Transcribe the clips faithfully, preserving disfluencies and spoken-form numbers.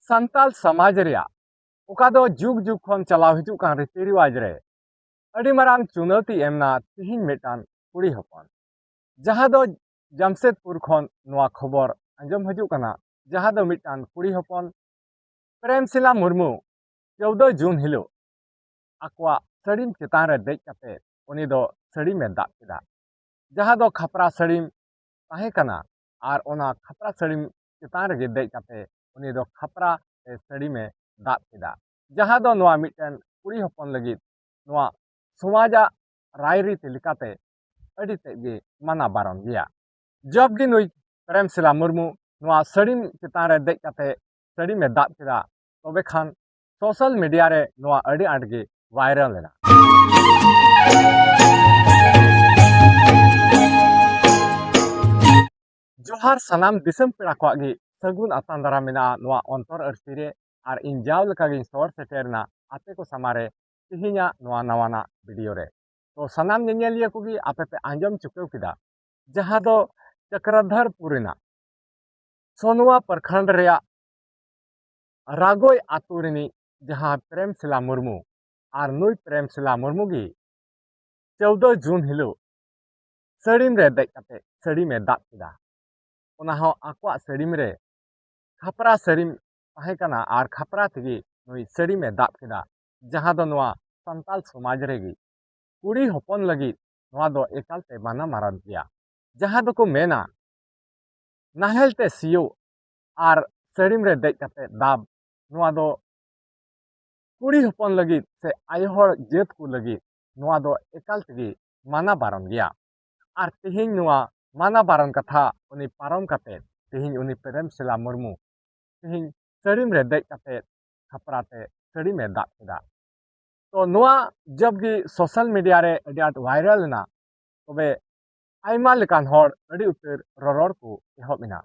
ᱥᱟᱱᱛᱟᱞ ᱥᱚᱢᱟᱡᱽ ᱨᱮᱭᱟᱜ ᱚᱠᱟ ᱫᱚ ᱡᱩᱜᱽ ᱡᱩᱜᱽ ᱠᱷᱚᱱ ᱪᱟᱞᱟᱣ ᱦᱤᱡᱩᱜ ᱠᱟᱱ ᱨᱤᱛᱤ ᱨᱮᱣᱟᱡᱽ ᱨᱮ ᱟᱹᱰᱤ ᱢᱟᱨᱟᱝ ᱪᱩᱱᱟᱹᱣᱛᱤ ᱮᱢ ᱮᱱᱟ ᱛᱤᱦᱤᱧ ᱢᱤᱫᱴᱟᱝ ᱠᱩᱲᱤ ᱦᱚᱯᱚᱱ, ᱡᱟᱦᱟᱸ ᱫᱚ ᱡᱟᱢᱥᱮᱫᱽᱯᱩᱨ ᱠᱷᱚᱱ ᱱᱚᱣᱟ ᱠᱷᱚᱵᱚᱨ ᱟᱸᱡᱚᱢ ᱦᱤᱡᱩᱜ ᱠᱟᱱᱟ, ᱡᱟᱦᱟᱸ ᱫᱚ ᱢᱤᱫᱴᱟᱝ ᱠᱩᱲᱤ ᱦᱚᱯᱚᱱ ᱯᱨᱮᱢᱥᱤᱞᱟ ᱢᱩᱨᱢᱩ ᱪᱳᱫᱚ ᱡᱩᱱ ᱦᱤᱞᱳᱜ ᱟᱠᱚᱣᱟᱜ ᱥᱟᱹᱲᱤᱢ ᱪᱮᱛᱟᱱ ᱨᱮ ᱫᱮᱡ ᱠᱟᱛᱮ ᱩᱱᱤ ᱫᱚ ᱥᱟᱹᱲᱤᱢᱮ ᱫᱟᱵ ᱠᱮᱫᱟ, ᱡᱟᱦᱟᱸ ᱫᱚ ᱠᱷᱟᱯᱨᱟ ᱥᱟᱹᱲᱤᱢ ᱛᱟᱦᱮᱸ ᱠᱟᱱᱟ᱾ ᱟᱨ ᱚᱱᱟ ᱠᱷᱟᱯᱨᱟ ᱥᱟᱹᱲᱤᱢ ᱪᱮᱛᱟᱱ ᱨᱮᱜᱮ ᱫᱮᱡ ᱠᱟᱛᱮ ᱩᱱᱤ ᱫᱚ ᱠᱷᱟᱯᱨᱟ ᱛᱮ ᱥᱟᱹᱲᱤᱢᱮ ᱫᱟᱵ ᱠᱮᱫᱟ, ᱡᱟᱦᱟᱸ ᱫᱚ ᱱᱚᱣᱟ ᱢᱤᱫᱴᱮᱱ ᱠᱩᱲᱤ ᱦᱚᱯᱚᱱ ᱞᱟᱹᱜᱤᱫ ᱱᱚᱣᱟ ᱥᱚᱢᱟᱡᱟᱜ ᱨᱟᱭᱨᱤᱛᱤ ᱞᱮᱠᱟᱛᱮ ᱟᱹᱰᱤ ᱛᱮᱫ ᱜᱮ ᱢᱟᱱᱟ ᱵᱟᱨᱚᱱ ᱜᱮᱭᱟ᱾ ᱡᱚᱵ ᱜᱮ ᱱᱩᱭ ᱯᱨᱮᱢᱥᱤᱞᱟ ᱢᱩᱨᱢᱩ ᱱᱚᱣᱟ ᱥᱟᱹᱲᱤᱢ ᱪᱮᱛᱟᱱ ᱨᱮ ᱫᱮᱡ ᱠᱟᱛᱮ ᱥᱟᱹᱲᱤᱢᱮ ᱫᱟᱵ ᱠᱮᱫᱟ, ᱛᱚᱵᱮ ᱠᱷᱟᱱ ᱥᱳᱥᱟᱞ ᱢᱤᱰᱤᱭᱟ ᱨᱮ ᱱᱚᱣᱟ ᱟᱹᱰᱤ ᱟᱸᱴ ᱜᱮ ᱵᱷᱟᱭᱨᱟᱞ ᱮᱱᱟ᱾ ᱡᱚᱦᱟᱨ ᱥᱟᱱᱟᱢ ᱫᱤᱥᱚᱢ ᱯᱮᱲᱟ ᱠᱚᱣᱟᱜ ᱜᱮ ᱥᱟᱹᱜᱩᱱ ᱟᱛᱟᱝ ᱫᱟᱨᱟᱢ ᱢᱮᱱᱟᱜᱼᱟ ᱱᱚᱣᱟ ᱚᱱᱛᱚᱨ ᱟᱹᱨᱥᱤ ᱨᱮ᱾ ᱟᱨ ᱤᱧ ᱡᱟᱣ ᱞᱮᱠᱟᱜᱤᱧ ᱥᱚᱦᱚᱨ ᱥᱮᱴᱮᱨ ᱮᱱᱟ ᱟᱯᱮ ᱠᱚ ᱥᱟᱢᱟᱝ ᱨᱮ ᱛᱮᱦᱮᱧᱟᱜ ᱱᱚᱣᱟ ᱱᱟᱣᱟᱱᱟᱜ ᱵᱷᱤᱰᱤᱭᱳ ᱨᱮ᱾ ᱛᱚ ᱥᱟᱱᱟᱢ ᱧᱮᱧᱮᱞᱤᱭᱟᱹ ᱠᱚᱜᱮ ᱟᱯᱮ ᱯᱮ ᱟᱸᱡᱚᱢ ᱪᱩᱠᱟᱹᱣ ᱠᱮᱫᱟ, ᱡᱟᱦᱟᱸ ᱫᱚ ᱪᱚᱠᱨᱚᱫᱷᱚᱨᱯᱩᱨ ᱨᱮᱱᱟᱜ ᱥᱚᱱᱣᱟ ᱯᱨᱚᱠᱷᱚᱸᱰ ᱨᱮᱭᱟᱜ ᱨᱟᱜᱚᱭ ᱟᱛᱳ ᱨᱤᱱᱤᱡ ᱡᱟᱦᱟᱸ ᱯᱨᱮᱢᱥᱤᱞᱟ ᱢᱩᱨᱢᱩ, ᱟᱨ ᱱᱩᱭ ᱯᱨᱮᱢᱥᱤᱞᱟ ᱢᱩᱨᱢᱩ ᱜᱮ ᱪᱳᱫᱚ ᱡᱩᱱ ᱦᱤᱞᱳᱜ ᱥᱟᱹᱲᱤᱢ ᱨᱮ ᱫᱮᱡ ᱠᱟᱛᱮ ᱥᱟᱹᱲᱤᱢᱮ ᱫᱟᱵ ᱠᱮᱫᱟ᱾ ᱚᱱᱟ ᱦᱚᱸ ᱟᱠᱚᱣᱟᱜ ᱥᱟᱹᱲᱤᱢ ᱨᱮ ᱠᱷᱟᱯᱨᱟ ᱥᱟᱹᱲᱤᱢ ᱛᱟᱦᱮᱸ ᱠᱟᱱᱟ, ᱟᱨ ᱠᱷᱟᱯᱨᱟ ᱛᱮᱜᱮ ᱱᱩᱭ ᱥᱟᱹᱲᱤᱢᱮ ᱫᱟᱵ ᱠᱮᱫᱟ, ᱡᱟᱦᱟᱸ ᱫᱚ ᱱᱚᱣᱟ ᱥᱟᱱᱛᱟᱞ ᱥᱚᱢᱟᱡᱽ ᱨᱮᱜᱮ ᱠᱩᱲᱤ ᱦᱚᱯᱚᱱ ᱞᱟᱹᱜᱤᱫ ᱱᱚᱣᱟ ᱫᱚ ᱮᱠᱟᱞ ᱛᱮ ᱢᱟᱱᱟ ᱢᱟᱨᱟᱱ ᱜᱮᱭᱟ᱾ ᱡᱟᱦᱟᱸ ᱫᱚᱠᱚ ᱢᱮᱱᱟ ᱱᱟᱦᱮᱞ ᱛᱮ ᱥᱤᱭᱳᱜ ᱟᱨ ᱥᱟᱹᱲᱤᱢ ᱨᱮ ᱫᱮᱡ ᱠᱟᱛᱮ ᱫᱟᱵ, ᱱᱚᱣᱟ ᱫᱚ ᱠᱩᱲᱤ ᱦᱚᱯᱚᱱ ᱞᱟᱹᱜᱤᱫ ᱥᱮ ᱟᱭᱳ ᱦᱚᱲ ᱡᱟᱹᱛ ᱠᱚ ᱞᱟᱹᱜᱤᱫ ᱱᱚᱣᱟ ᱫᱚ ᱮᱠᱟᱞ ᱛᱮᱜᱮ ᱢᱟᱱᱟ ᱵᱟᱨᱚᱱ ᱜᱮᱭᱟ᱾ ᱟᱨ ᱛᱮᱦᱮᱧ ᱱᱚᱣᱟ ᱢᱟᱱᱟ ᱵᱟᱨᱚᱱ ᱠᱟᱛᱷᱟ ᱩᱱᱤ ᱯᱟᱨᱚᱢ ᱠᱟᱛᱮ ᱛᱮᱦᱮᱧ ᱩᱱᱤ ᱯᱨᱮᱢᱥᱤᱞᱟ ᱢᱩᱨᱢᱩ ᱛᱮᱦᱮᱧ ᱥᱟᱹᱲᱤᱢ ᱨᱮ ᱫᱮᱡ ᱠᱟᱛᱮ ᱠᱷᱟᱯᱨᱟ ᱛᱮ ᱥᱟᱹᱲᱤᱢᱮ ᱫᱟᱵ ᱠᱮᱫᱟ᱾ ᱛᱚ ᱱᱚᱣᱟ ᱡᱚᱵ ᱜᱮ ᱥᱳᱥᱟᱞ ᱢᱤᱰᱤᱭᱟ ᱨᱮ ᱟᱹᱰᱤ ᱟᱸᱴ ᱵᱷᱟᱭᱨᱟᱞ ᱮᱱᱟ, ᱛᱚᱵᱮ ᱟᱭᱢᱟ ᱞᱮᱠᱟᱱ ᱦᱚᱲ ᱟᱹᱰᱤ ᱩᱛᱟᱹᱨ ᱨᱚᱨᱚᱲ ᱠᱚ ᱮᱦᱚᱵ ᱮᱱᱟ᱾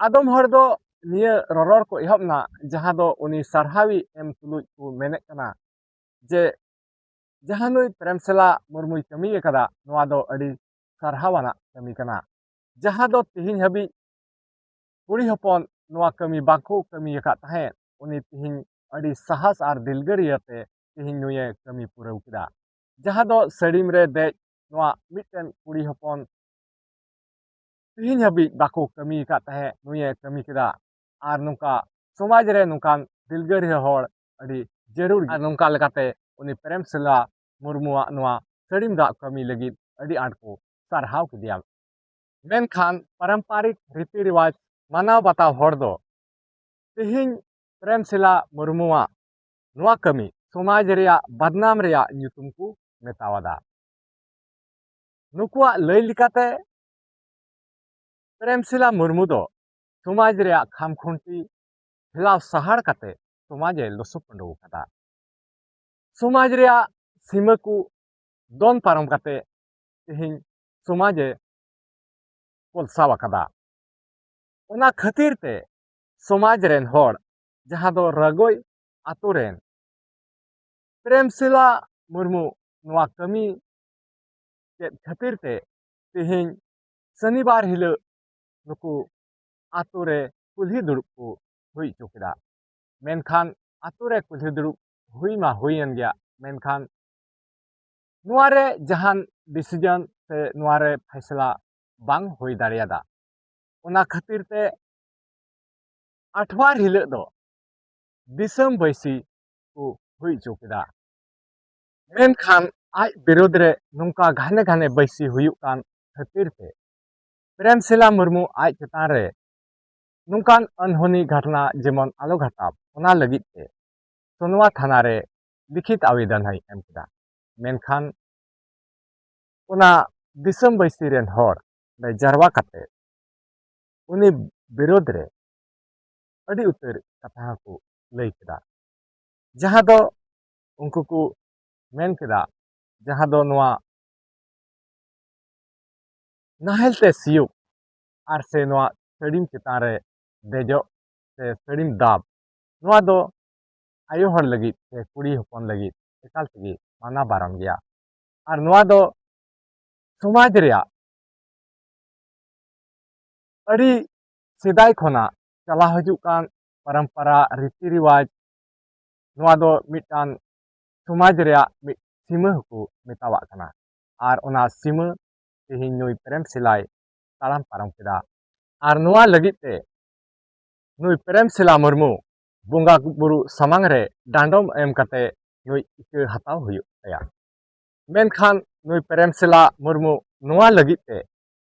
ᱟᱫᱚᱢ ᱦᱚᱲ ᱫᱚ ᱱᱤᱭᱟᱹ ᱨᱚᱨᱚᱲ ᱠᱚ ᱮᱦᱚᱵ ᱮᱱᱟ, ᱡᱟᱦᱟᱸ ᱫᱚ ᱩᱱᱤ ᱥᱟᱨᱦᱟᱣᱤ ᱮᱢ ᱛᱩᱞᱩᱡ ᱠᱚ ᱢᱮᱱᱮᱫ ᱠᱟᱱᱟ ᱡᱮ ᱡᱟᱦᱟᱸ ᱱᱩᱭ ᱯᱨᱮᱢᱥᱮᱞᱟ ᱢᱩᱨᱢᱩᱭ ᱠᱟᱹᱢᱤ ᱟᱠᱟᱫᱟ, ᱱᱚᱣᱟ ᱫᱚ ᱟᱹᱰᱤ ᱥᱟᱨᱦᱟᱣ ᱟᱱᱟᱜ ᱠᱟᱹᱢᱤ ᱠᱟᱱᱟ, ᱡᱟᱦᱟᱸ ᱫᱚ ᱛᱮᱦᱮᱧ ᱦᱟᱹᱵᱤᱡ ᱠᱩᱲᱤ ᱦᱚᱯᱚᱱ ᱱᱚᱣᱟ ᱠᱟᱹᱢᱤ ᱵᱟᱠᱚ ᱠᱟᱹᱢᱤ ᱟᱠᱟᱫ ᱛᱟᱦᱮᱸᱫ, ᱩᱱᱤ ᱛᱮᱦᱮᱧ ᱟᱹᱰᱤ ᱥᱟᱦᱟᱥ ᱟᱨ ᱫᱤᱞᱜᱟᱹᱨᱤᱭᱟᱹ ᱛᱮ ᱛᱮᱦᱮᱧ ᱱᱩᱭᱮ ᱠᱟᱹᱢᱤ ᱯᱩᱨᱟᱹᱣ ᱠᱮᱫᱟ᱾ ᱡᱟᱦᱟᱸ ᱫᱚ ᱥᱟᱹᱲᱤᱢ ᱨᱮ ᱫᱮᱡ ᱱᱚᱣᱟ ᱢᱤᱫᱴᱮᱱ ᱠᱩᱲᱤ ᱦᱚᱯᱚᱱ ᱛᱮᱦᱮᱧ ᱦᱟᱹᱵᱤᱡ ᱵᱟᱠᱚ ᱠᱟᱹᱢᱤ ᱟᱠᱟᱫ ᱛᱟᱦᱮᱸᱫ, ᱱᱩᱭᱮ ᱠᱟᱹᱢᱤ ᱠᱮᱫᱟ᱾ ᱟᱨ ᱱᱚᱝᱠᱟ ᱥᱚᱢᱟᱡᱽ ᱨᱮ ᱱᱚᱝᱠᱟᱱ ᱫᱤᱞᱜᱟᱹᱨᱤᱭᱟᱹ ᱦᱚᱲ ᱟᱹᱰᱤ ᱡᱟᱹᱨᱩᱲ ᱜᱮ᱾ ᱟᱨ ᱱᱚᱝᱠᱟ ᱞᱮᱠᱟᱛᱮ ᱩᱱᱤ ᱯᱨᱮᱢᱥᱤᱞᱟ ᱢᱩᱨᱢᱩᱣᱟᱜ ᱱᱚᱣᱟ ᱥᱟᱹᱲᱤᱢ ᱫᱟᱜ ᱠᱟᱹᱢᱤ ᱞᱟᱹᱜᱤᱫ ᱟᱹᱰᱤ ᱟᱸᱴ ᱠᱚ ᱥᱟᱨᱦᱟᱣ ᱠᱮᱫᱮᱭᱟ᱾ ᱢᱮᱱᱠᱷᱟᱱ ᱯᱟᱨᱚᱢᱯᱟᱨᱤᱠ ᱨᱤᱛᱤ ᱨᱮᱣᱟᱡᱽ ᱢᱟᱱᱟᱣ ᱵᱟᱛᱟᱣ ᱦᱚᱲ ᱫᱚ ᱛᱮᱦᱮᱧ ᱯᱨᱮᱢᱥᱤᱞᱟ ᱢᱩᱨᱢᱩᱣᱟᱜ ᱱᱚᱣᱟ ᱠᱟᱹᱢᱤ ᱥᱚᱢᱟᱡᱽ ᱨᱮᱭᱟᱜ ᱵᱟᱫᱱᱟᱢ ᱨᱮᱭᱟᱜ ᱧᱩᱛᱩᱢ ᱠᱚ ᱢᱮᱛᱟᱣᱟᱫᱟ᱾ ᱱᱩᱠᱩᱣᱟᱜ ᱞᱟᱹᱭ ᱞᱮᱠᱟᱛᱮ ᱯᱨᱮᱢᱥᱤᱞᱟ ᱢᱩᱨᱢᱩ ᱫᱚ ᱥᱚᱢᱟᱡᱽ ᱨᱮᱭᱟᱜ ᱠᱷᱟᱢᱠᱷᱩᱱᱴᱤ ᱴᱷᱮᱞᱟᱣ ᱥᱟᱦᱟᱲ ᱠᱟᱛᱮ ᱥᱚᱢᱟᱡᱽ ᱮ ᱞᱚᱥᱚᱯ ᱩᱰᱩᱠ ᱟᱠᱟᱫᱟ᱾ ᱥᱚᱢᱟᱡᱽ ᱨᱮᱭᱟᱜ ᱥᱤᱢᱟᱹ ᱠᱚ ᱫᱚᱱ ᱯᱟᱨᱚᱢ ᱠᱟᱛᱮ ᱛᱮᱦᱮᱧ ᱥᱚᱢᱟᱡᱽ ᱮ ᱠᱚᱞᱥᱟᱣ ᱟᱠᱟᱫᱟ᱾ ᱚᱱᱟ ᱠᱷᱟᱹᱛᱤᱨ ᱛᱮ ᱥᱚᱢᱟᱡᱽ ᱨᱮᱱ ᱦᱚᱲ, ᱡᱟᱦᱟᱸ ᱫᱚ ᱨᱟᱜᱚᱭ ᱟᱛᱳ ᱨᱮᱱ ᱯᱨᱮᱢᱥᱤᱞᱟ ᱢᱩᱨᱢᱩ ᱱᱚᱣᱟ ᱠᱟᱹᱢᱤ ᱪᱮᱫ ᱠᱷᱟᱹᱛᱤᱨ ᱛᱮ ᱛᱮᱦᱮᱧ ᱥᱚᱱᱤᱵᱟᱨ ᱦᱤᱞᱳᱜ ᱱᱩᱠᱩ ᱟᱛᱳ ᱨᱮ ᱠᱩᱞᱦᱤ ᱫᱩᱲᱩᱵ ᱠᱚ ᱦᱩᱭ ᱦᱚᱪᱚ ᱠᱮᱫᱟ᱾ ᱢᱮᱱᱠᱷᱟᱱ ᱟᱛᱳ ᱨᱮ ᱠᱩᱞᱦᱤ ᱫᱩᱲᱩᱵ ᱦᱩᱭ ᱢᱟ ᱦᱩᱭᱮᱱ ᱜᱮᱭᱟ, ᱢᱮᱱᱠᱷᱟᱱ ᱱᱚᱣᱟ ᱨᱮ ᱡᱟᱦᱟᱱ ᱰᱤᱥᱤᱡᱚᱱ ᱥᱮ ᱱᱚᱣᱟ ᱨᱮ ᱯᱷᱟᱭᱥᱟᱞᱟ ᱵᱟᱝ ᱦᱩᱭ ᱫᱟᱲᱮᱭᱟᱫᱟ᱾ ᱚᱱᱟ ᱠᱷᱟᱹᱛᱤᱨ ᱛᱮ ᱟᱴᱷᱣᱟᱨ ᱦᱤᱞᱳᱜ ᱫᱚ ᱫᱤᱥᱚᱢ ᱵᱟᱹᱭᱥᱤ ᱠᱚ ᱦᱩᱭ ᱦᱚᱪᱚ ᱠᱮᱫᱟ᱾ ᱢᱮᱱᱠᱷᱟᱱ ᱟᱡ ᱵᱤᱨᱩᱫᱽ ᱨᱮ ᱱᱚᱝᱠᱟ ᱜᱷᱟᱱᱮ ᱜᱷᱟᱱᱮ ᱵᱟᱹᱭᱥᱤ ᱦᱩᱭᱩᱜ ᱠᱟᱱ ᱠᱷᱟᱹᱛᱤᱨ ᱛᱮ ᱯᱨᱮᱢᱥᱤᱞᱟ ᱢᱩᱨᱢᱩ ᱟᱡ ᱪᱮᱛᱟᱱ ᱨᱮ ᱱᱚᱝᱠᱟᱱ ᱟᱱᱦᱚᱱᱤ ᱜᱷᱚᱴᱱᱟ ᱡᱮᱢᱚᱱ ᱟᱞᱚ ᱜᱷᱚᱴᱟᱜ, ᱚᱱᱟ ᱞᱟᱹᱜᱤᱫ ᱛᱮ ᱥᱚᱱᱣᱟ ᱛᱷᱟᱱᱟ ᱨᱮ ᱞᱤᱠᱷᱤᱛ ᱟᱵᱮᱫᱚᱱ ᱦᱚᱸᱭ ᱮᱢ ᱠᱮᱫᱟ᱾ ᱢᱮᱱᱠᱷᱟᱱ ᱚᱱᱟ ᱫᱤᱥᱚᱢ ᱵᱟᱹᱭᱥᱤ ᱨᱮᱱ ᱦᱚᱲ ᱚᱸᱰᱮ ᱡᱟᱨᱣᱟ ᱠᱟᱛᱮ ᱩᱱᱤ ᱵᱤᱨᱳᱫᱷ ᱨᱮ ᱟᱹᱰᱤ ᱩᱛᱟᱹᱨ ᱠᱟᱛᱷᱟ ᱦᱚᱸᱠᱚ ᱞᱟᱹᱭ ᱠᱮᱫᱟ, ᱡᱟᱦᱟᱸ ᱫᱚ ᱩᱱᱠᱩ ᱠᱚ ᱢᱮᱱ ᱠᱮᱫᱟ, ᱡᱟᱦᱟᱸ ᱫᱚ ᱱᱚᱣᱟ ᱱᱟᱦᱮᱞ ᱛᱮ ᱥᱤᱭᱳᱜ ᱟᱨ ᱥᱮ ᱱᱚᱣᱟ ᱥᱟᱹᱲᱤᱢ ᱪᱮᱛᱟᱱ ᱨᱮ ᱫᱮᱡᱚᱜ ᱥᱮ ᱥᱟᱹᱲᱤᱢ ᱫᱟᱵ, ᱱᱚᱣᱟ ᱫᱚ ᱟᱭᱳ ᱦᱚᱲ ᱞᱟᱹᱜᱤᱫ ᱥᱮ ᱠᱩᱲᱤ ᱦᱚᱯᱚᱱ ᱞᱟᱹᱜᱤᱫ ᱮᱠᱟᱞ ᱛᱮᱜᱮ ᱢᱟᱱᱟ ᱵᱟᱨᱚᱱ ᱜᱮᱭᱟ᱾ ᱟᱨ ᱱᱚᱣᱟ ᱫᱚ ᱥᱚᱢᱟᱡᱽ ᱨᱮᱭᱟᱜ ᱟᱹᱰᱤ ᱥᱮᱫᱟᱭ ᱠᱷᱚᱱᱟᱜ ᱪᱟᱞᱟᱣ ᱦᱤᱡᱩᱜ ᱠᱟᱱ ᱯᱚᱨᱚᱢᱯᱚᱨᱟ, ᱨᱤᱛᱤ ᱨᱮᱣᱟᱡᱽ, ᱱᱚᱣᱟ ᱫᱚ ᱢᱤᱫᱴᱟᱝ ᱥᱚᱢᱟᱡᱽ ᱨᱮᱭᱟᱜ ᱢᱤᱫ ᱥᱤᱢᱟᱹ ᱦᱚᱸᱠᱚ ᱢᱮᱛᱟᱣᱟᱜ ᱠᱟᱱᱟ᱾ ᱟᱨ ᱚᱱᱟ ᱥᱤᱢᱟᱹ ᱛᱮᱦᱮᱧ ᱱᱩᱭ ᱯᱨᱮᱢ ᱥᱤᱞᱟᱭ ᱛᱟᱲᱟᱢ ᱯᱟᱨᱚᱢ ᱠᱮᱫᱟ᱾ ᱟᱨ ᱱᱚᱣᱟ ᱞᱟᱹᱜᱤᱫ ᱛᱮ ᱱᱩᱭ ᱯᱨᱮᱢ ᱥᱤᱞᱟ ᱢᱩᱨᱢᱩ ᱵᱚᱸᱜᱟ ᱵᱩᱨᱩ ᱥᱟᱢᱟᱝ ᱨᱮ ᱰᱟᱸᱰᱚᱢ ᱮᱢ ᱠᱟᱛᱮ ᱱᱩᱭ ᱤᱠᱟᱹ ᱦᱟᱛᱟᱣ ᱦᱩᱭᱩᱜ ᱛᱟᱭᱟ᱾ ᱢᱮᱱᱠᱷᱟᱱ ᱱᱩᱭ ᱯᱨᱮᱢ ᱥᱤᱞᱟ ᱢᱩᱨᱢᱩ ᱱᱚᱣᱟ ᱞᱟᱹᱜᱤᱫ ᱛᱮ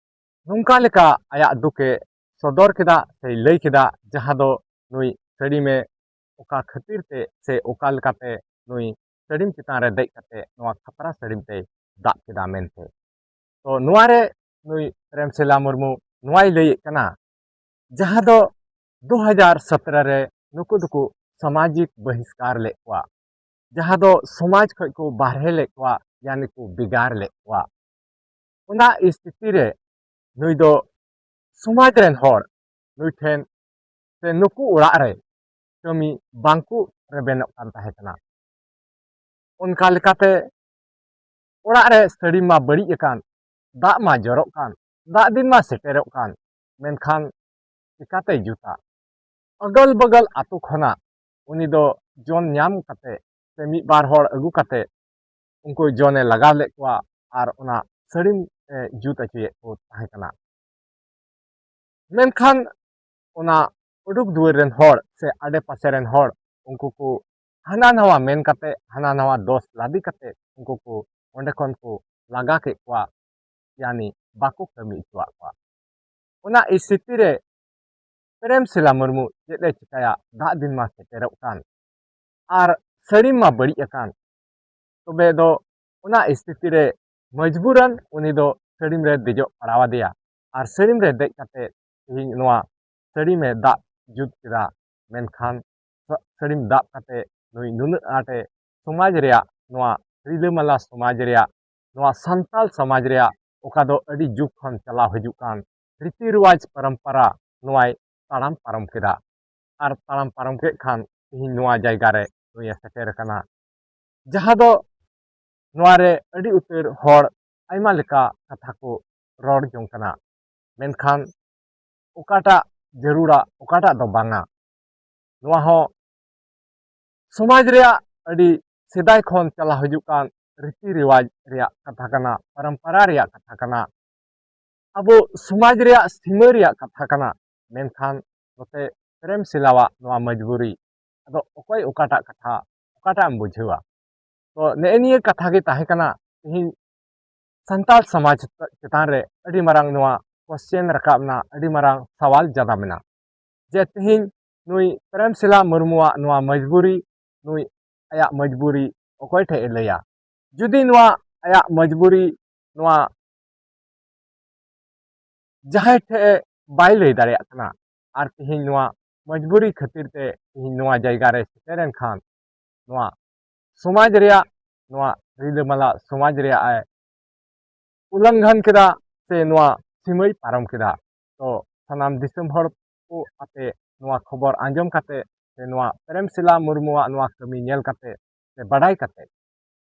ᱱᱚᱝᱠᱟ ᱞᱮᱠᱟ ᱟᱭᱟᱜ ᱫᱩᱠ ᱮ ᱥᱚᱫᱚᱨ ᱠᱮᱫᱟ ᱥᱮᱭ ᱞᱟᱹᱭ ᱠᱮᱫᱟ, ᱡᱟᱦᱟᱸ ᱫᱚ ᱱᱩᱭ ᱥᱟᱹᱲᱤᱢᱮ ᱚᱠᱟ ᱠᱷᱟᱹᱛᱤᱨ ᱛᱮ ᱥᱮ ᱚᱠᱟ ᱞᱮᱠᱟᱛᱮ ᱱᱩᱭ ᱥᱟᱹᱲᱤᱢ ᱪᱮᱛᱟᱱ ᱨᱮ ᱫᱮᱡ ᱠᱟᱛᱮ ᱱᱚᱣᱟ ᱠᱷᱟᱯᱨᱟ ᱥᱟᱹᱲᱤᱢ ᱛᱮᱭ ᱫᱟᱵ ᱠᱮᱫᱟ ᱢᱮᱱᱛᱮ᱾ ᱛᱚ ᱱᱚᱣᱟᱨᱮ ᱱᱩᱭ ᱯᱨᱮᱢ ᱥᱤᱞᱟ ᱢᱩᱨᱢᱩ ᱱᱚᱣᱟᱭ ᱞᱟᱹᱭᱮᱫ ᱠᱟᱱᱟ, ᱡᱟᱦᱟᱸ ᱫᱚ ᱫᱩ ᱦᱟᱡᱟᱨ ᱥᱚᱛᱨᱚ ᱨᱮ ᱱᱩᱠᱩ ᱫᱚᱠᱚ ᱥᱟᱢᱟᱡᱤᱠ ᱵᱚᱦᱤᱥᱠᱟᱨ ᱞᱮᱫ ᱠᱚᱣᱟ, ᱡᱟᱦᱟᱸ ᱫᱚ ᱥᱚᱢᱟᱡᱽ ᱠᱷᱚᱱ ᱠᱚ ᱵᱟᱨᱦᱮ ᱞᱮᱫ ᱠᱚᱣᱟ, ᱭᱟᱱᱤ ᱠᱚ ᱵᱷᱮᱜᱟᱨ ᱞᱮᱫ ᱠᱚᱣᱟ᱾ ᱚᱱᱟ ᱥᱛᱷᱤᱛᱤ ᱨᱮ ᱱᱩᱭ ᱫᱚ ᱥᱚᱢᱟᱡᱽ ᱨᱮᱱ ᱦᱚᱲ ᱱᱩᱭ ᱴᱷᱮᱱ ᱥᱮ ᱱᱩᱠᱩ ᱚᱲᱟᱜ ᱨᱮ ᱠᱟᱹᱢᱤ ᱵᱟᱝᱠᱚ ᱨᱮᱵᱮᱱᱚᱜ ᱠᱟᱱ ᱛᱟᱦᱮᱸ ᱠᱟᱱᱟ᱾ ᱚᱱᱠᱟ ᱞᱮᱠᱟᱛᱮ ᱚᱲᱟᱜ ᱨᱮ ᱥᱟᱹᱲᱤᱢ ᱢᱟ ᱵᱟᱹᱲᱤᱡ ᱟᱠᱟᱱ, ᱫᱟᱜ ᱢᱟ ᱡᱚᱨᱚᱜ ᱠᱟᱱ, ᱫᱟᱜ ᱫᱤᱱ ᱢᱟ ᱥᱮᱴᱮᱨᱚᱜ ᱠᱟᱱ, ᱢᱮᱱᱠᱷᱟᱱ ᱪᱤᱠᱟᱛᱮᱭ ᱡᱩᱛᱟ? ᱚᱜᱚᱞ ᱵᱚᱜᱚᱞ ᱟᱛᱳ ᱠᱷᱚᱱᱟᱜ ᱩᱱᱤ ᱫᱚ ᱡᱚᱱ ᱧᱟᱢ ᱠᱟᱛᱮ ᱥᱮ ᱢᱤᱫ ᱵᱟᱨ ᱦᱚᱲ ᱟᱹᱜᱩ ᱠᱟᱛᱮ ᱩᱱᱠᱩ ᱡᱚᱱᱮ ᱞᱟᱜᱟᱣ ᱞᱮᱫ ᱠᱚᱣᱟ ᱟᱨ ᱚᱱᱟ ᱥᱟᱹᱲᱤᱢ ᱮ ᱡᱩᱛ ᱦᱚᱪᱚᱭᱮᱫ ᱠᱚ ᱛᱟᱦᱮᱸ ᱠᱟᱱᱟ᱾ ᱢᱮᱱᱠᱷᱟᱱ ᱚᱱᱟ ᱩᱰᱩᱠ ᱫᱩᱣᱟᱹᱨ ᱨᱮᱱ ᱦᱚᱲ ᱥᱮ ᱟᱰᱮ ᱯᱟᱥᱮ ᱨᱮᱱ ᱦᱚᱲ ᱩᱱᱠᱩ ᱠᱚ ᱦᱟᱱᱟ ᱱᱟᱣᱟ ᱢᱮᱱ ᱠᱟᱛᱮ, ᱦᱟᱱᱟ ᱱᱟᱣᱟ ᱫᱚᱥ ᱞᱟᱫᱮ ᱠᱟᱛᱮ ᱩᱱᱠᱩ ᱠᱚ ᱚᱸᱰᱮ ᱠᱷᱚᱱ ᱠᱚ ᱞᱟᱜᱟ ᱠᱮᱫ ᱠᱚᱣᱟ, ᱭᱟᱱᱤ ᱵᱟᱠᱚ ᱠᱟᱹᱢᱤ ᱦᱚᱪᱚᱣᱟᱜ ᱠᱚᱣᱟ᱾ ᱚᱱᱟ ᱥᱛᱷᱤᱛᱤ ᱨᱮ ᱯᱨᱮᱢ ᱥᱤᱞᱟ ᱢᱩᱨᱢᱩ ᱪᱮᱫ ᱮ ᱪᱤᱠᱟᱹᱭᱟ? ᱫᱟᱜ ᱫᱤᱱ ᱢᱟ ᱥᱮᱴᱮᱨᱚᱜ ᱠᱟᱱ ᱟᱨ ᱥᱟᱹᱲᱤᱢ ᱢᱟ ᱵᱟᱹᱲᱤᱡ ᱟᱠᱟᱱ᱾ ᱛᱚᱵᱮ ᱫᱚ ᱚᱱᱟ ᱥᱛᱷᱤᱛᱤ ᱨᱮ ᱢᱚᱡᱽᱵᱩᱨᱟᱱ ᱩᱱᱤ ᱫᱚ ᱥᱟᱹᱲᱤᱢ ᱨᱮ ᱫᱮᱡᱚᱜ ᱯᱟᱲᱟᱣ ᱟᱫᱮᱭᱟ᱾ ᱟᱨ ᱥᱟᱹᱲᱤᱢ ᱨᱮ ᱫᱮᱡ ᱠᱟᱛᱮ ᱛᱮᱦᱮᱧ ᱱᱚᱣᱟ ᱥᱟᱹᱲᱤᱢ ᱮ ᱫᱟᱵ ᱡᱩᱛ ᱠᱮᱫᱟ᱾ ᱢᱮᱱᱠᱷᱟᱱ ᱥᱟ-, ᱥᱟᱹᱲᱤᱢ ᱫᱟᱵ ᱠᱟᱛᱮ ᱱᱩᱭ ᱱᱩᱱᱟᱹᱜ ᱟᱸᱴᱮ ᱥᱚᱢᱟᱡᱽ ᱨᱮᱭᱟᱜ, ᱱᱚᱣᱟ ᱨᱤᱞᱟᱹᱢᱟᱞᱟ ᱥᱚᱢᱟᱡᱽ ᱨᱮᱭᱟᱜ, ᱱᱚᱣᱟ ᱥᱟᱱᱛᱟᱞ ᱥᱚᱢᱟᱡᱽ ᱨᱮᱭᱟᱜ ᱚᱠᱟ ᱫᱚ ᱟᱹᱰᱤ ᱡᱩᱜᱽ ᱠᱷᱚᱱ ᱪᱟᱞᱟᱣ ᱦᱤᱡᱩᱜ ᱠᱟᱱ ᱨᱤᱛᱤ ᱨᱮᱣᱟᱡᱽ ᱯᱚᱨᱚᱢᱯᱚᱨᱟ ᱱᱚᱣᱟᱭ ᱛᱟᱲᱟᱢ ᱯᱟᱨᱚᱢ ᱠᱮᱫᱟ᱾ ᱟᱨ ᱛᱟᱲᱟᱢ ᱯᱟᱨᱚᱢ ᱠᱮᱫ ᱠᱷᱟᱱ ᱛᱮᱦᱮᱧ ᱱᱚᱣᱟ ᱡᱟᱭᱜᱟ ᱨᱮ ᱱᱩᱭᱮ ᱥᱮᱴᱮᱨ ᱟᱠᱟᱱᱟ, ᱡᱟᱦᱟᱸ ᱫᱚ ᱱᱚᱣᱟ ᱨᱮ ᱟᱹᱰᱤ ᱩᱛᱟᱹᱨ ᱦᱚᱲ ᱟᱭᱢᱟ ᱞᱮᱠᱟ ᱠᱟᱛᱷᱟ ᱠᱚ ᱨᱚᱲ ᱡᱚᱝ ᱠᱟᱱᱟ᱾ ᱢᱮᱱᱠᱷᱟᱱ ᱚᱠᱟᱴᱟᱜ ᱡᱟᱹᱨᱩᱲᱟ, ᱚᱠᱟᱴᱟᱜ ᱫᱚ ᱵᱟᱝᱟ᱾ ᱱᱚᱣᱟ ᱦᱚᱸ ᱥᱚᱢᱟᱡᱽ ᱨᱮᱭᱟᱜ ᱟᱹᱰᱤ ᱥᱮᱫᱟᱭ ᱠᱷᱚᱱ ᱪᱟᱞᱟᱣ ᱦᱤᱡᱩᱜ ᱠᱟᱱ ᱨᱤᱛᱤ ᱨᱮᱣᱟᱡᱽ ᱨᱮᱭᱟᱜ ᱠᱟᱛᱷᱟ ᱠᱟᱱᱟ, ᱯᱚᱨᱚᱢᱯᱚᱨᱟ ᱨᱮᱭᱟᱜ ᱠᱟᱛᱷᱟ ᱠᱟᱱᱟ, ᱟᱵᱚ ᱥᱚᱢᱟᱡᱽ ᱨᱮᱭᱟᱜ ᱥᱤᱢᱟᱹ ᱨᱮᱭᱟᱜ ᱠᱟᱛᱷᱟ ᱠᱟᱱᱟ᱾ ᱢᱮᱱᱠᱷᱟᱱ ᱱᱚᱛᱮ ᱯᱨᱮᱢ ᱥᱤᱞᱟᱣᱟᱜ ᱱᱚᱣᱟ ᱢᱚᱡᱽᱵᱩᱨᱤ, ᱟᱫᱚ ᱚᱠᱚᱭ ᱚᱠᱟᱴᱟᱜ ᱠᱟᱛᱷᱟ, ᱚᱠᱟᱴᱟᱜ ᱮᱢ ᱵᱩᱡᱷᱟᱹᱣᱟ? ᱛᱚ ᱱᱮᱜᱼᱮ ᱱᱤᱭᱟᱹ ᱠᱟᱛᱷᱟ ᱜᱮ ᱛᱟᱦᱮᱸ ᱠᱟᱱᱟ ᱛᱮᱦᱮᱧ ᱥᱟᱱᱛᱟᱲ ᱥᱚᱢᱟᱡᱽ ᱪᱮᱛᱟᱱ ᱨᱮ ᱟᱹᱰᱤ ᱢᱟᱨᱟᱝ ᱱᱚᱣᱟ question ᱨᱟᱠᱟᱵ ᱮᱱᱟ, ᱟᱹᱰᱤ ᱢᱟᱨᱟᱝ ᱥᱟᱣᱟᱞ ᱡᱟᱱᱟᱢ ᱮᱱᱟ ᱡᱮ ᱛᱮᱦᱮᱧ ᱱᱩᱭ ᱯᱨᱮᱢᱥᱤᱞᱟ ᱢᱩᱨᱢᱩᱣᱟᱜ ᱱᱚᱣᱟ ᱢᱚᱡᱽᱵᱩᱨᱤ, ᱱᱩᱭ ᱟᱭᱟᱜ ᱢᱚᱡᱽᱵᱩᱨᱤ ᱚᱠᱚᱭ ᱴᱷᱮᱡ ᱮ ᱞᱟᱹᱭᱟ? ᱡᱩᱫᱤ ᱱᱚᱣᱟ ᱟᱭᱟᱜ ᱢᱚᱡᱽᱵᱩᱨᱤ ᱱᱚᱣᱟ ᱡᱟᱦᱟᱸᱭ ᱴᱷᱮᱡ ᱵᱟᱭ ᱞᱟᱹᱭ ᱫᱟᱲᱮᱭᱟᱜ ᱠᱟᱱᱟ, ᱟᱨ ᱛᱮᱦᱮᱧ ᱱᱚᱣᱟ ᱢᱚᱡᱽᱵᱩᱨᱤ ᱠᱷᱟᱹᱛᱤᱨ ᱛᱮ ᱛᱮᱦᱮᱧ ᱱᱚᱣᱟ ᱡᱟᱭᱜᱟ ᱨᱮ ᱥᱮᱴᱮᱨᱮᱱ ᱠᱷᱟᱱ, ᱱᱚᱣᱟ ᱥᱚᱢᱟᱡᱽ ᱨᱮᱭᱟᱜ, ᱱᱚᱣᱟ ᱨᱤᱞᱟᱹᱢᱟᱞᱟ ᱥᱚᱢᱟᱡᱽ ᱨᱮᱭᱟᱜ ᱮ ᱩᱞᱞᱚᱝᱜᱷᱚᱱ ᱠᱮᱫᱟ ᱥᱮ ᱱᱚᱣᱟ ᱥᱤᱢᱟᱹᱭ ᱯᱟᱨᱚᱢ ᱠᱮᱫᱟ᱾ ᱛᱚ ᱥᱟᱱᱟᱢ ᱫᱤᱥᱚᱢ ᱦᱚᱲ ᱠᱚ ᱟᱯᱮ ᱱᱚᱣᱟ ᱠᱷᱚᱵᱚᱨ ᱟᱸᱡᱚᱢ ᱠᱟᱛᱮ ᱥᱮ ᱱᱚᱣᱟ ᱯᱨᱮᱢᱥᱤᱞᱟ ᱢᱩᱨᱢᱩᱣᱟᱜ ᱱᱚᱣᱟ ᱠᱟᱹᱢᱤ ᱧᱮᱞ ᱠᱟᱛᱮ ᱥᱮ ᱵᱟᱰᱟᱭ ᱠᱟᱛᱮ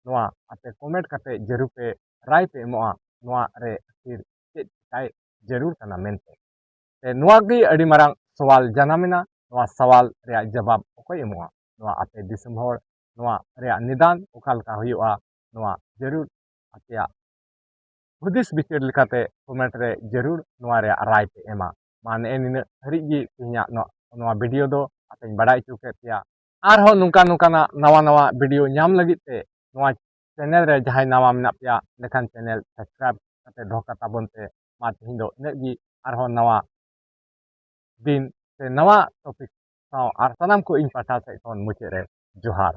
ᱱᱚᱣᱟ ᱟᱯᱮ comment ᱠᱟᱛᱮ ᱡᱟᱹᱨᱩᱲ ᱯᱮ ᱨᱟᱭ ᱯᱮ ᱮᱢᱚᱜᱼᱟ, ᱱᱚᱣᱟ ᱨᱮ ᱟᱹᱠᱷᱤᱨ ᱪᱮᱫ ᱪᱤᱠᱟᱭ ᱡᱟᱹᱨᱩᱲ ᱠᱟᱱᱟ ᱢᱮᱱᱛᱮ᱾ ᱥᱮ ᱱᱚᱣᱟ ᱜᱮ ᱟᱹᱰᱤ ᱢᱟᱨᱟᱝ ᱥᱚᱣᱟᱞ ᱡᱟᱱᱟᱢ ᱮᱱᱟ, ᱱᱚᱣᱟ ᱥᱚᱣᱟᱞ ᱨᱮᱭᱟᱜ ᱡᱚᱵᱟᱵ ᱚᱠᱚᱭ ᱮᱢᱚᱜᱼᱟ? ᱱᱚᱣᱟ ᱟᱯᱮ ᱫᱤᱥᱚᱢ ᱦᱚᱲ ᱱᱚᱣᱟ ᱨᱮᱭᱟᱜ ᱱᱤᱫᱟᱱ ᱚᱠᱟ ᱞᱮᱠᱟ ᱦᱩᱭᱩᱜᱼᱟ, ᱱᱚᱣᱟ ᱡᱟᱹᱨᱩᱲ ᱟᱯᱮᱭᱟᱜ ᱦᱩᱫᱤᱥ ᱵᱤᱪᱟᱹᱨ ᱞᱮᱠᱟᱛᱮ comment ᱨᱮ ᱡᱟᱹᱨᱩᱲ ᱱᱚᱣᱟ ᱨᱮᱭᱟᱜ ᱨᱟᱭ ᱯᱮ ᱮᱢᱟ᱾ ᱢᱟ ᱱᱮᱜᱼᱮ ᱱᱤᱱᱟᱹᱜ ᱦᱟᱹᱨᱤᱡ ᱜᱮ ᱛᱮᱦᱮᱧᱟᱜ ᱱᱚᱣᱟ, ᱱᱚᱣᱟ video ᱫᱚ ᱟᱯᱮᱧ ᱵᱟᱰᱟᱭ ᱦᱚᱪᱚ ᱠᱮᱫ ᱯᱮᱭᱟ᱾ ᱟᱨᱦᱚᱸ ᱱᱚᱝᱠᱟ ᱱᱚᱝᱠᱟᱱᱟᱜ ᱱᱟᱣᱟ ᱱᱟᱣᱟ video ᱧᱟᱢ ᱞᱟᱹᱜᱤᱫ ᱛᱮ ᱱᱚᱣᱟ channel ᱨᱮ ᱡᱟᱦᱟᱸᱭ ᱱᱟᱣᱟ ᱢᱮᱱᱟᱜ ᱯᱮᱭᱟ, ᱞᱮᱠᱷᱟᱱ channel subscribe ᱠᱟᱛᱮ ᱫᱚᱦᱚ ᱠᱟᱛᱟ ᱵᱚᱱ ᱯᱮ᱾ ᱢᱟ ᱛᱮᱦᱮᱧ ᱫᱚ ᱤᱱᱟᱹᱜ ᱜᱮ, ᱟᱨᱦᱚᱸ ᱱᱟᱣᱟ ᱫᱤᱱ ᱥᱮ ᱱᱟᱣᱟ topic ᱥᱟᱶ ᱟᱨ ᱥᱟᱱᱟᱢ ᱠᱚ ᱤᱧ ᱯᱟᱦᱴᱟ ᱥᱮᱫ ᱠᱷᱚᱱ ᱢᱩᱪᱟᱹᱫ ᱨᱮ ᱡᱚᱦᱟᱨ᱾